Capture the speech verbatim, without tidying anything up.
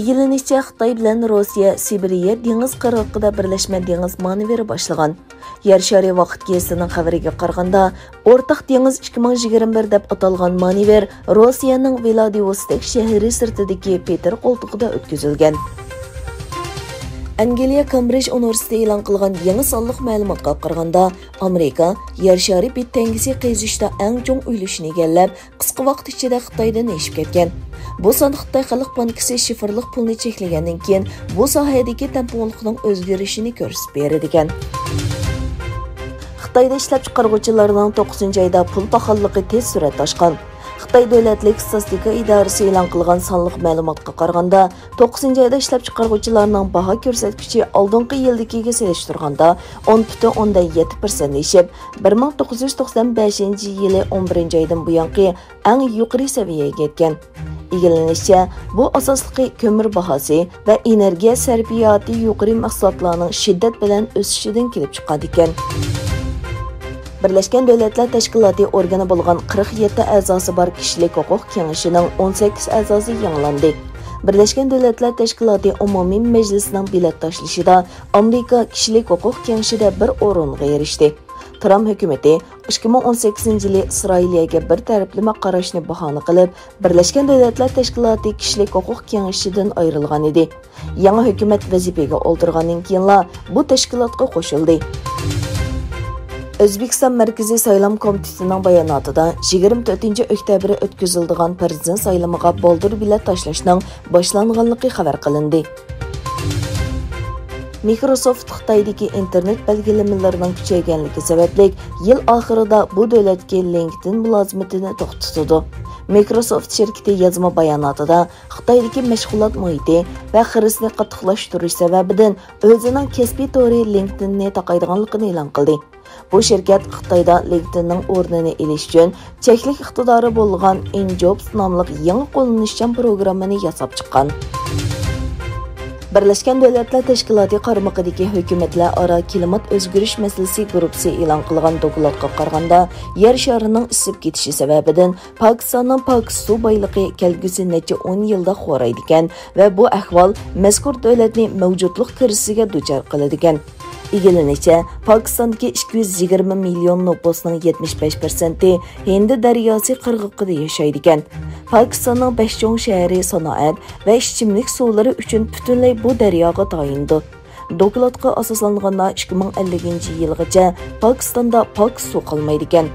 ئىگىلىنىشىچە، خىتاي بىلەن روسىيە سىبىرىيە دېڭىز قىرغىقىدا بىرلەشمە دېڭىز مانېۋىرى باشلىغان. يەر شارى ۋاقىت گېزىتىنىڭ خەۋىرىگە قارىغاندا، ئورتاق دېڭىز ئىككى مىڭ يىگىرمە بىر دەپ ئاتالغان مانېۋىر روسىيەنىڭ ۋىلادىۋوستوك شەھىرى سىرتىدىكى پېتىر قولتۇقىدا ئۆتكۈزۈلگەن. ئەنگلىيە كامبرىج ئۇنىۋېرسىتېتى ئېلان قىلغان يېڭى سانلىق مەلۇماتقا قارىغاندا، ئامېرىكا يەر شارى بېت تەڭگىسى قېزىشتا ئەڭ چوڭ ئۈلۈشنى ئىگىلەپ، قىسقا ۋاقىت ئىچىدە خىتايدىن ئېشىپ كەتكەن. بۇ سان خىتاي خەلق بانكىسى شىفىرلىق پۇلنى چەكلىگەندىن كېيىن، بۇ ساھەدىكى تەڭپۇڭلۇقنىڭ ئۆزگىرىشىنى كۆرسىتىپ بېرىدىكەن. خىتايدا ئىشلەپچىقارغۇچىلارنىڭ توققۇزىنچى ئايدا پۇل پاخاللىقى تېز سۈرئەتتە ئاشقان. خىتاي دۆلەتلىك ئىستاتىستىكا ئىدارىسى ئېلان قىلغان سانلىق مەلۇماتقا قارىغاندا، توققۇزىنچى ئايدا ئىشلەپچىقارغۇچىلارنىڭ باھا كۆرسەتكۈچى ئالدىنقى يىلدىكىگە سېلىشتۇرغاندا ئون پۈتۈن ئوندىن يەتتە پىرسەنت ئېشىپ، بىر مىڭ توققۇز يۈز توقسان بەشىنچى يىلى ئون بىرىنچى ئايدىن بۇيانقى ئەڭ يۇقىرى سەۋىيەگە يەتكەن. ئىگىلىنىشىچە، بۇ ئاساسلىقى كۆمۈر باھاسى ۋە ئېنېرگىيە سەرپىياتى يۇقىرى مەھسۇلاتلارنىڭ شىددەت بىلەن ئۆسۈشىدىن كېلىپ چىققانىكەن. بىرلەشكەن دۆلەتلەر تەشكىلاتى ئورگىنى بولغان قىرىق يەتتە ئەزاسى بار كىشىلىك ھوقۇق كېڭىشىنىڭ ئون سەككىز ئەزاسى يېڭىلاندى. بىرلەشكەن دۆلەتلەر تەشكىلاتى ئومۇمىي مەجلىسىنىڭ بېلەت تاشلىشىدا ئامېرىكا كىشىلىك ھوقۇق كېڭىشىدە بىر ئورۇنغا ئېرىشتى. ترامپ ھۆكۈمىتى ئىككى مىڭ ئون سەككىزىنچى يىلى ئىسرائىلىيەگە بىر تەرەپلىمە قاراشنى باھانە قىلىپ، بىرلەشكەن دۆلەتلەر تەشكىلاتى كىشىلىك ھوقۇق كېڭىشىدىن ئايرىلغان ئىدى. يېڭى ھۆكۈمەت ۋەزىپىگە ئولتۇرغاندىن كېيىنلا بۇ تەشكىلاتقا قوشۇلدى. ئۆزبېكىستان مەركىزىي سايلام كومىتېتىنىڭ باياناتىدا يىگىرمە تۆتىنچى ئۆكتەبىر ئۆتكۈزۈلىدىغان پىرېزىدېنت سايلىمىغا بالدۇر بېلەت تاشلاشنىڭ باشلانغانلىقى خەۋەر قىلىندى. مىكروسوفت خىتايدىكى ئىنتېرنېت بەلگىلىمىلىرىنىڭ كۈچەيگەنلىكى سەۋەبلىك، يىل ئاخىرىدا بۇ دۆلەتكە لىنكدىن مۇلازىمىتىنى توختىتىدۇ. مىكروسوفت شىركىتى يازما باياناتىدا خىتايدىكى مەشغۇلات مۇھىتى ۋە خىرىسنى قاتتىقلاشتۇرۇش سەۋەبىدىن ئۆزىنىڭ كەسپىي تورى لىنكدىننى تاقايدىغانلىقىنى ئېلان قىلدى. بۇ شىركەت خىتايدا لىنكدىننىڭ ئورنىنى ئېلىش ئۈچۈن چەكلىك ئىقتىدارى بولغان ئىنجوبس ناملىق يېڭى قوللىنىشچان پروگراممىنى ياساپ چىققان. بىرلەشكەن دۆلەتلەر تەشكىلاتى قارمىقىدىكى ھۆكۈمەتلەر ئارا كىلىمات ئۆزگىرىش مەسىلىسى گۇرۇپپىسى ئېلان قىلغان دوكلاتقا قارىغاندا، يەر شارىنىڭ ئىسسىپ كېتىشى سەۋەبىدىن پاكىستاننىڭ پاكىز سۇ بايلىقى كەلگۈسى نەچچە ئون يىلدا خورايدىكەن ۋە بۇ ئەھۋال مەزكۇر دۆلەتنى مەۋجۇتلۇق كىرىزىسىگە دۇچار قىلىدىكەن. ئىگىلىنىشىچە، پاكىستاندىكى ئىككى يۈز يىگىرمە مىليون نوپۇسنىڭ يەتمىش بەش پىرسەنتى ھىندى دەرياسى قىرغىقىدا ياشايدىكەن. پاكىستاننىڭ بەش چوڭ شەھىرى سانائەت ۋە ئىچىملىك سۇلىرى ئۈچۈن پۈتۈنلەي بۇ دەرياغا تايىنىدۇ. دوكلاتقا ئاساسلانغاندا، ئىككى مىڭ ئەللىكىنچى يىلغىچە پاكىستاندا پاكىز سۇ قالمايدىكەن.